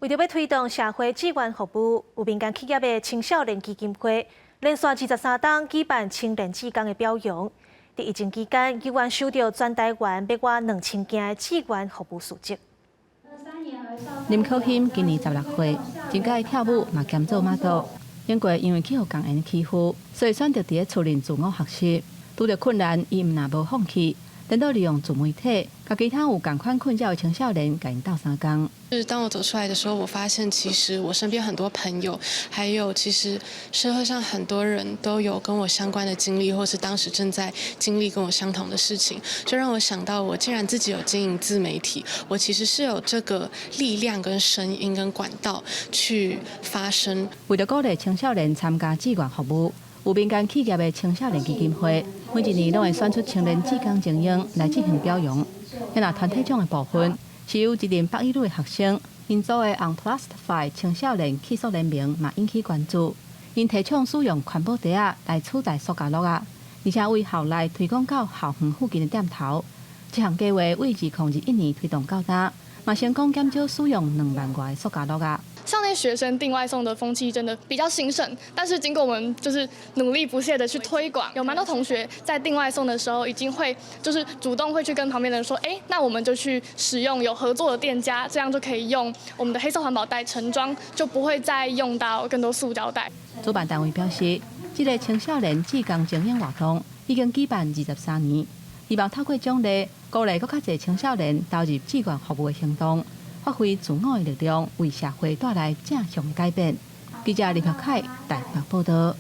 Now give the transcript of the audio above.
為著欲推動社會志願服務，有民間企業的青少年基金會連續23冬舉辦青年志工的表揚。佇疫情期間，猶原收著全台灣欲倚2000件的志願服務事蹟。林可欣今年16歲，真佮意跳舞，嘛兼做馬導。不過因為去予工人欺負，所以選擇佇咧厝裡自我學習。拄著困難，伊毋但無放棄，顛倒利用自媒體，佮其他有仝款困擾的青少年，共𪜶鬥相共。是當我走出來的時候，我發現其實我身邊很多朋友，還有其實社會上很多人都有跟我相關的經歷，或是當時正在經歷跟我相同的事情，就讓我想到，我既然自己有經營自媒體，我其實是有這個力量跟聲音跟管道去發聲。為著鼓勵青少年參加志願服務，有民間企業的青少年基金會，每一年攏會選出青年志工精英來進行表揚。那團體獎的部分，是由一任北一女的學生，𪜶組的 Unplastify 青少年棄塑聯盟嘛引起關注。𪜶提倡使用環保袋仔來取代塑膠袋，而且為校內推廣到校園附近的店頭。這項計劃為2021年推動到今，嘛成功減少使用2萬外塑膠袋。校內學生訂外送的風氣真的比較興盛，但是經過我們就是努力不懈的去推廣，有蠻多同學在訂外送的時候已經會就是主動會去跟旁邊的人說，哎，那我們就去使用有合作的店家，這樣就可以用我們的黑色環保袋盛裝，就不會再用到更多塑膠袋。主辦單位表示，這個青少年志工精英活動已經舉辦23年，希望透過獎勵，鼓勵閣較濟青少年投入志願服務的行動。發揮自我的力量，為社會帶來正向的改變。記者林柏凱台北報導。